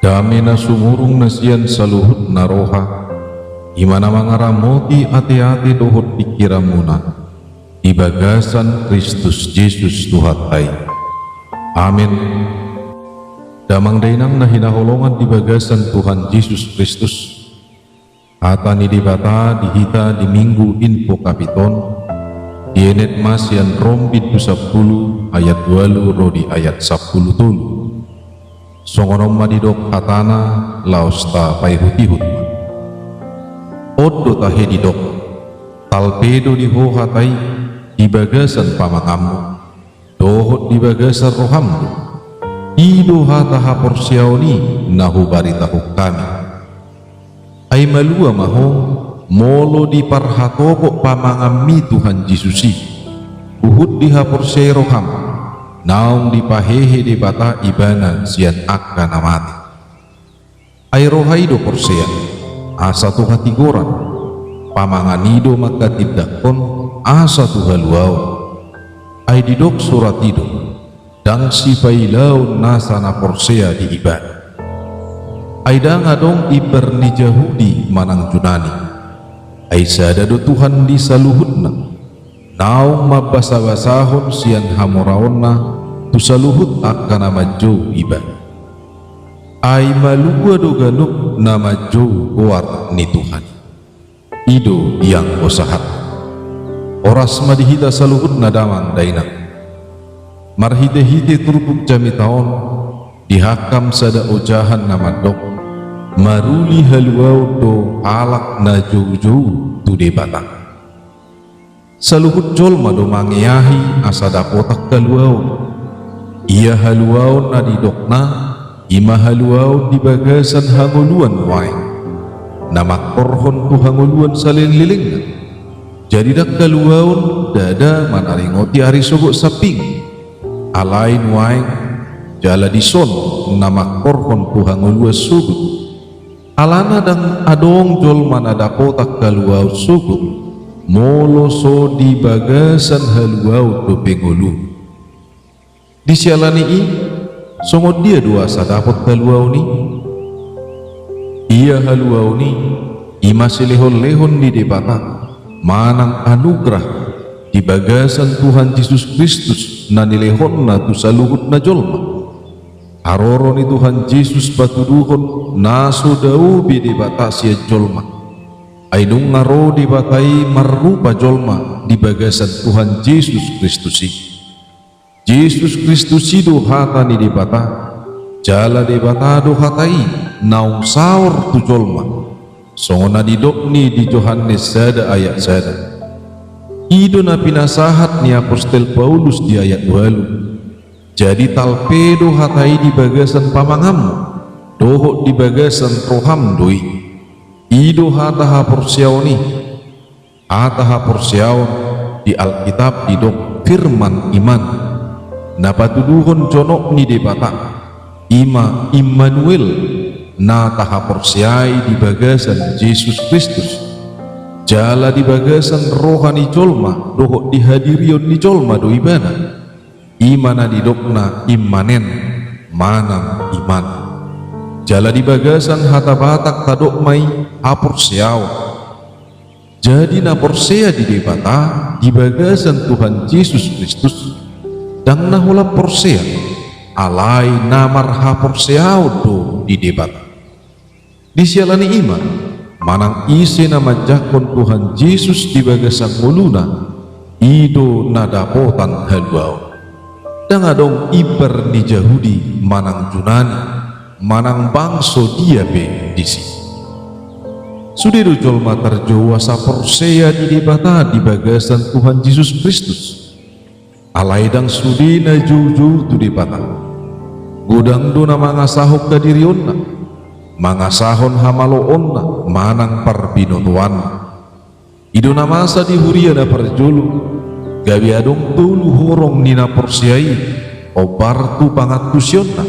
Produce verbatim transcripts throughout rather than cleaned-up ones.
Dame na sumurung na sian saluhut na roha, i ma na mangaramoti ateate dohot pingkiranmuna di bagasan Kristus Jesus Tuhanta i. Amen. Damang dainang na hinaholongan di bagasan Tuhan Jesus Kristus, hata ni Debata di hita di Minggu Invocavit on, dienet ma sian Rom bindu sampulu ayat ualu ro di ayat sampulu tolu. Songon on ma didok hatana, laos tapaihutihut ma. On do tahe didok: Talpe do di ho hata i di bagasan pamanganmu, dohot di bagasan roham do. I do hata haporseaon i na hubaritahon hami. Ai malua ma ho, molo diparhatopot pamanganmi Tuhan Jesus i, huhut dihaporseai roham, naung dipahehe Debata Ibana sian angka na mate. Ai roha i do porsea, asa tu hatigoran. Pamangan i do manghatindanghon, asa tu haluaon. Ai didok surat i do: Ndang sipailaon nasa na porsea di Ibana. Ai ndang adong imbar ni Jahudi manang Junani, ai sada do Tuhan di saluhutna, naung mambasabasahon sian hamoraonna tu saluhut angka na manjou Ibana. Ai malua do ganup na manjou goar ni Tuhan i. I do ianggo sahat. Horas ma di hita saluhutna damang dainang. Marhitehite turpuk jamita on, dihangkam sada ojahan na mandok: Maruli haluaon do halak na joujou tu Debata. Saluhut jolma do mangeahi asa dapotan haluaon. Ia haluaon na didokna, i ma haluaon di bagasan hangoluan nuaeng, na mangkorhon tu hangoluan salelenglelengna. Jadi ndang haluaon ndada manaringoti ari sogot sambing, alai nuaeng, jala dison na mangkorhon tu hangoluan sogot. Alana ndang adong jolma na dapotan haluaon sogot, molo so di bagasan haluaon dope ngolu. Di siala ni i, songon dia do asa dapot haluaon i? Ia haluaon i, i ma silehonlehon ni Debata, manang anugerah, di bagasan Tuhan Jesus Kristus na nilehonna tu saluhut na jolma. Haroro ni Tuhan Jesus patuduhon na so dao be Debata sian jolma. Ai nunga ro Debata i marrupa jolma di bagasan Tuhan Jesus Kristus i. Jesus Kristus i do hata ni Debata, jala Debata do hata i naung saor tu jolma. Songon na didokni di Johannes sada ayat sada. I do na pinasahat ni apostel Paulus di ayat ualu. Jadi talpe do hata i di bagasan pamanganmu, dohot di bagasan roham do i. I do hata haporseaon i. Hata haporseaon di Alkitab didok firman iman, na patuduhon jonok ni Debata, i ma Immanuel, na tahaporseai di bagasan Jesus Kristus. Jala di bagasan roha ni jolma dohot di hadirion ni jolma do Ibana. I ma na didokna immanen, manang iman. Jala di bagasan hata Batak tadok ma i haporseaon. Jadi na porsea di Debata di bagasan Tuhan Jesus Kristus, ndang na holan porsea, alai na marhaporseaon do di Debata. Di siala ni i ma, manang ise na manjangkon Tuhan Jesus di bagasan ngoluna, i do na dapotan haluaon. Ndang adong imbar ni Jahudi manang Junani, manang bangso dia pe disi. Sude do jolma tarjou asa porsea di Debata di bagasan Tuhan Jesus Kristus. Alai ndang sude na joujou tu Debata. Godang do na mangasahon hadirionna, mangasahon hamaloonna, manang parbinotoanna. I do na masa di huria na parjolo, gabe adong tolu horong ni na porsea i, hombar tu pangantusionna.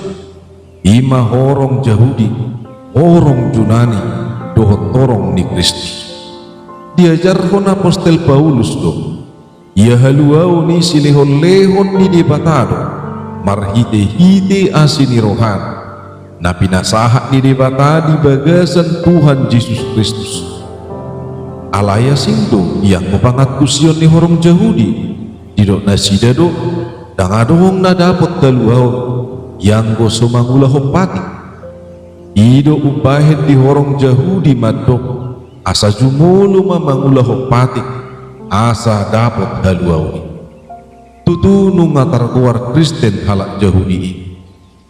I ma horong Jahudi, horong Junani, dohot horong ni Kristus. Diajarhon apostel Paulus do, ia haluaon i silehonlehon ni Debata do, marhitehite asi ni rohana. na pinasahat ni Debata di bagasan Tuhan Jesus Kristus. Alai asing do ianggo pangantusion ni horong Jahudi, didok nasida do, ndang adong na dapot haluaon ianggo so mangulahon patik. I do umbahen di horong Jahudi mandok, asa jumolo ma mangulahon patik, asa dapot haluaon i. Tutu nunga targoar Kristen halak Jahudi i.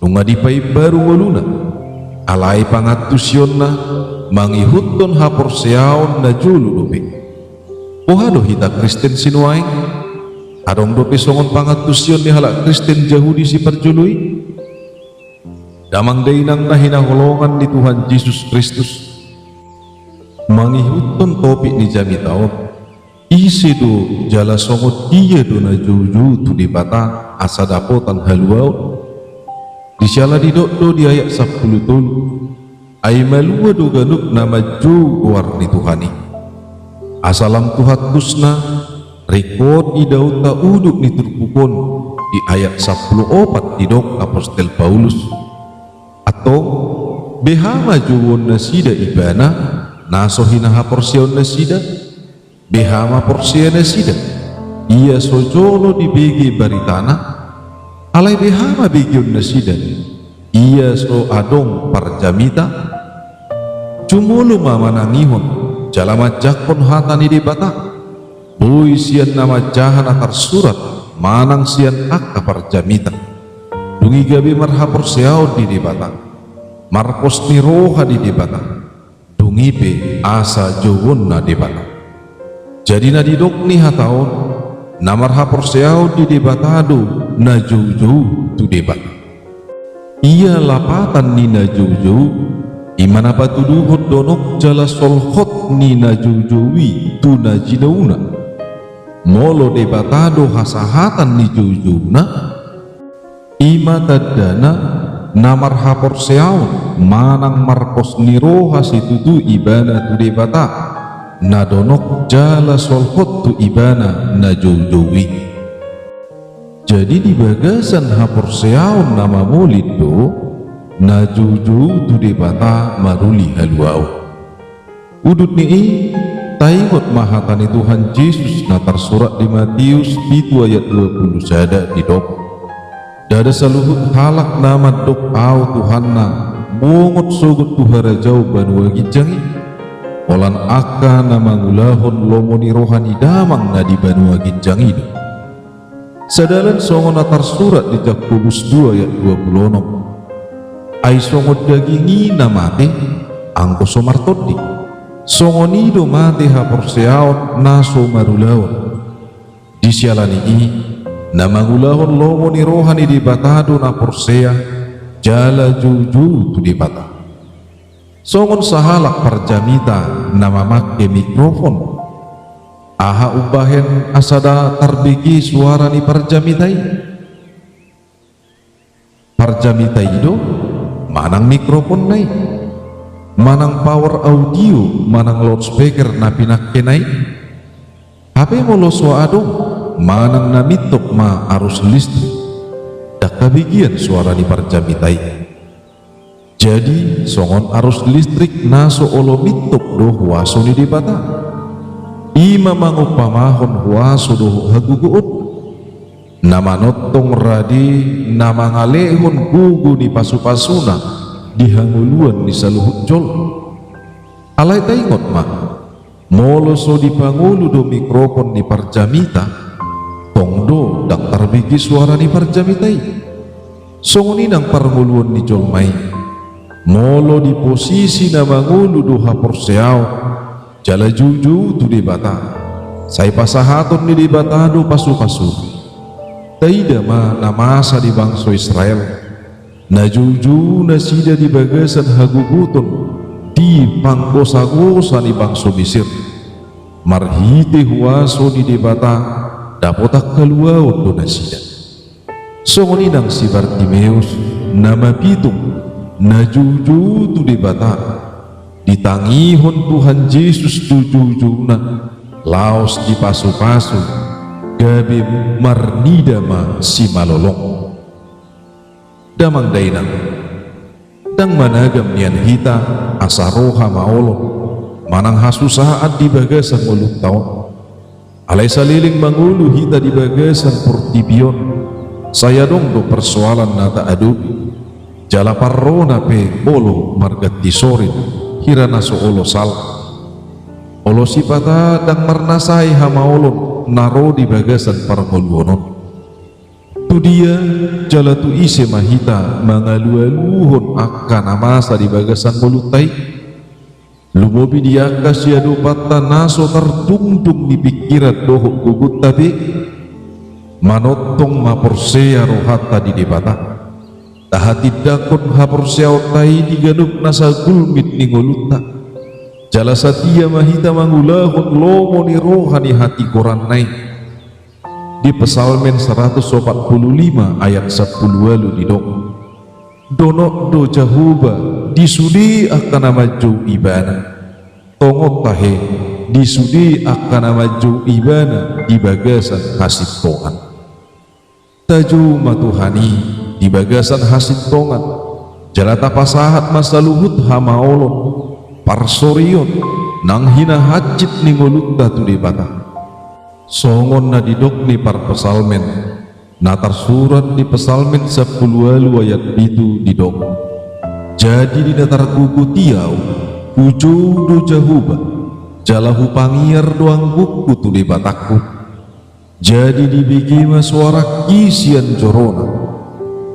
Nunga dipaimbaru ngoluna. Alai pangantusionna mangihuthon haporseaon na jolo dope. Boha do hita Kristen sinuaeng? Adong dope songon pangantusion ni halak Kristen Jahudi siparjolo i? Damang dainang na hinaholongan ni Tuhan Jesus Kristus, mangihuthon topik ni jamita on, ise do jala songon dia do na joujou tu Debata asa dapotan haluaon? Di siala didok do di ayat sampulu tolu, ai malua do ganup na manjou goar ni Tuhan i. Asa lam tu hantusna, ringkot idaonta udut ni turpuk on, di ayat sampulu opat didok apostel Paulus. Antong, beha ma jouon nasida ibana, na so hinahaporseaon nasida? Beha ma porsea nasida, ia so jolo dibege baritana? Alai beha ma begeon nasida, ia so adong parjamita? Jumolo ma manangihon, jala manjangkon hata ni Debata, boi sian na manjaha na tarsurat, manang sian angka parjamita. Dung i gabe marhaporseaon di Debata, marpos ni roha di Debata, dung i pe asa jouonna Debata. Jadi na didok ni hata on, na marhaporseaon di Debata do na joujou tu Debata. Ia lapatan ni na joujou, i ma na patuduhon donok jala solhot ni na joujou i tu na jinouna. Molo Debata do hasahatan ni joujouNa, i ma tandana na marhaporseaon manang marpos ni roha situtu ibana tu Debata, na donok jala solhot tu ibana na joujou i. Jadi di bagasan haporseaon na mamolin do, na joujou tu Debata maruli haluaon. Udut ni i, taingot ma hata ni Tuhan Jesus na tarsurat di Matius pitu ayat dua pulu sada didok, ndada saluhut halak na mandok Ahu Tuhanna, bongot sogot tu harajaon banua ginjang i, holan angka na mangulahon lomo ni roha ni Damang na di banua ginjang i do. Sadalan songon na tarsurat di Jakobus dua ayat dua pulu onom. Ai songon daging i na mate, anggo so martondi, songon i do mate haporseaon na so marulaon. Di siala ni i, na mangulahon lomo ni roha ni Debata do na porsea, jala joujou tu Debata. Songon sahalak parjamita na mamangke mikrofon, aha umbahen asa ndang tarbege suara ni parjamita i? Parjamita i do, manang mikrofonna i, manang power audio, manang loudspeaker na pinangkena i? Hape molo so adong, manang na mintop ma arus listrik, ndang habegean suara ni parjamita i. Jadi, songon arus listrik na so olo mintop do huaso ni Debata. I ma mangumpamahon huaso dohot hagogoon, na manongtong rade, na mangalehon gogo ni pasupasuna di hangoluan ni saluhut jolma. Alai taingot ma, molo so dipangolu do mikrofon ni parjamita, tong do ndang tarbege suara ni parjamita i. Songon i nang parngoluon ni jolma i. Molo di posisi na mangolu do haporseaon, jala joujou tu Debata, sai pasahaton ni Debata do pasupasu. Taida ma na masa di bangso Israel, na joujou nasida di bagasan hagogoton di panggosagosa ni bangso Misir. Marhite huaso ni Debata dapotan haluaon do nasida. Songon i nang si Bartimeus na mapitung, na joujou tu Debata, ditangihon Tuhan Jesus do joujouna, laos dipasupasu, gabe marnida ma simalolong. Damang dainang, Ndang managam nian hita asa ro hamaolon manang hasusaan di bagasan ngolunta on. Alai saleleng mangolu hita di bagasan portibi on, sai adong do persoalan na taadopi. Jala parrona pe olo marganti sorin, hira na so olo sala. Olo sipata ndang marnasai hamaolon na ro di bagasan parngoluon on. Tu dia jala tu ise ma hita mangalualuhon angka na masa di bagasan ngolunta i? Lumobi di angka siadopanta na so tardungdung ni pingkiran dohot gogonta be, manongtong ma porsea rohanta di Debata. Tahatindangkon haporseaonta i di ganup nasa gulmit ni ngolunta. Jala satia ma hita mangulahon lomo ni roha ni hatigoranna i. Di Psalmen saratus opat pulu lima ayat sampulu ualu didok: Donok do Jahowa di sude angka na manjou Ibana. Tongon tahe, di sude angka na manjou Ibana di bagasan hasintongan. Tajou ma Tuhan i di bagasan hasintongan, jala tapasahat ma saluhut hamaolon, parsorion, nang hinahansit ni ngolunta tu Debata. Songon na didok ni parpsalmen, na tarsurat di Psalmen sampulu ualu ayat pitu didok: Jadi di na targogot i ahu, hujou do Jahowa, jala hupangiar do anggukku tu Debatangku. Jadi dibege ma soarangki sian jorona,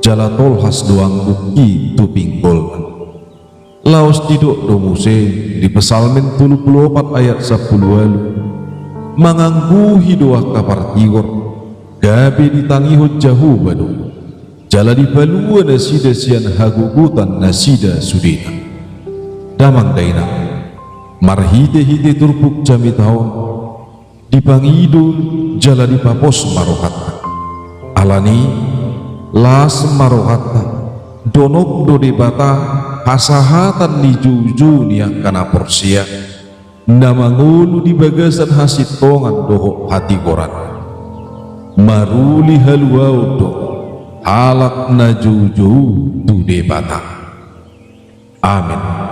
jala tolhas do anggukki tu pinggolna. Laos didok do muse di Psalmen tolu pulu opat ayat sampulu ualu: Mangangguhi do angka partigor, gabe ditangihon Jahowa do, jala dipalua nasida sian hagogotan nasida sudena. Damang dainang, marhitehite turpuk jamita on, dipangido jala dipapos ma rohanta. Alani, las ma rohanta, donok do Debata hasahatan ni joujou ni angka na porsea, na mangolu di bagasan hasintongan dohot hatigoran. Maruli haluaon do halak na joujou tu Debata. Amen.